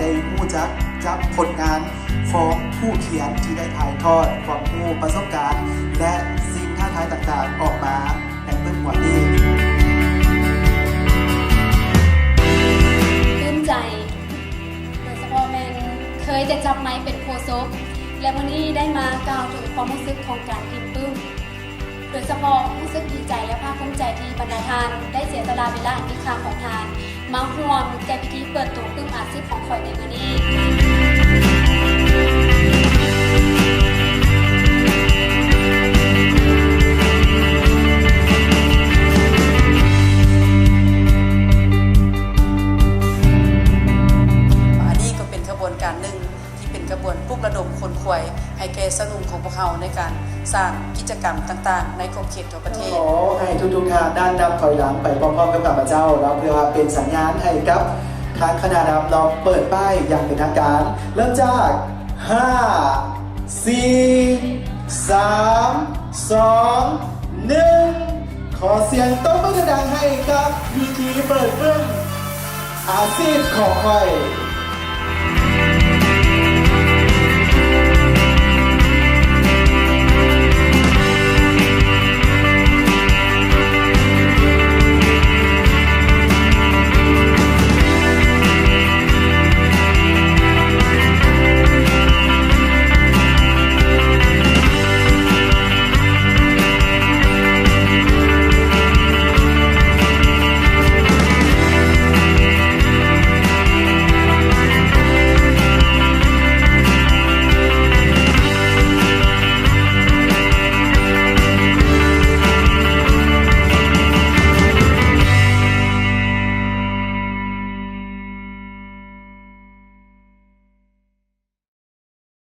ໄດ້ຮູ້ຈັກກັບຜົນງານຂອງຜູ້ຂຽນທີ່ໄດ້ຖ່າຍທອດຄວາມຮູ້, ປະສົບການ ແລະ ສິ່ງທ້າທາຍຕ່າງໆອອກມາໃນປຶ້ມງວດນີ້. ປຶ້ມໃຈ ໂດຍສະເພາະແມ່ນເຄີຍແຕ່ຈັບໄມເປັນໂຄສົກ ແລະ ມື້ນີ້ໄດ້ມາກ່າວເຖິງຄວາມຮູ້ສຶກຂອງການທີ່ປຶ້ມ. ໂດຍສະເພາະຮູ້ສຶກດີໃຈ ແລະ ພາກພູມໃຈທີ່ບັນດາທ່ານໄດ້ເສຍສະຫຼະເວລາອັນມີຄ່າຂອງທ່ານ ມາຮ່ວມໃນພິທີເປີດໂຕປຶ້ມອາຊີບຂອງຂ້ອຍໃນມື້ນີ້. ອັນນີ້ກໍເປັນຂະບວນການໜຶ່ງ ທີ່ເປັນຂະບວນປຸກລະດົມຂົນຂວາຍໃຫ້ແກ່ຊາວໜຸ່ມຂອງພວກເຮົາໃນການສ້າງກິດຈະກຳຕ່າງໆໃນຂອບເຂດທົ່ວປະເທດ. ຂໍໃຫ້ທຸກໆທ່ານນັ້ນນັບຖອຍຫຼັງໄປພ້ອມໆກັບຂ້າພະເຈົ້າເນາະ ເພື່ອວ່າເປັນສັນຍານໃຫ້ກັບທາງຄະນະດຳເນາະ ເປີດປ້າຍຢ່າງເປັນທາງການ. ເລີ່ມຈາກ ຫ້າ ສີ່ ສາມ ສອງ ໜຶ່ງ ຂໍສຽງຕົບມືດັງໆໃຫ້ກັບພິທີເປີດປຶ້ມອາຊີບຂອງຂ້ອຍ.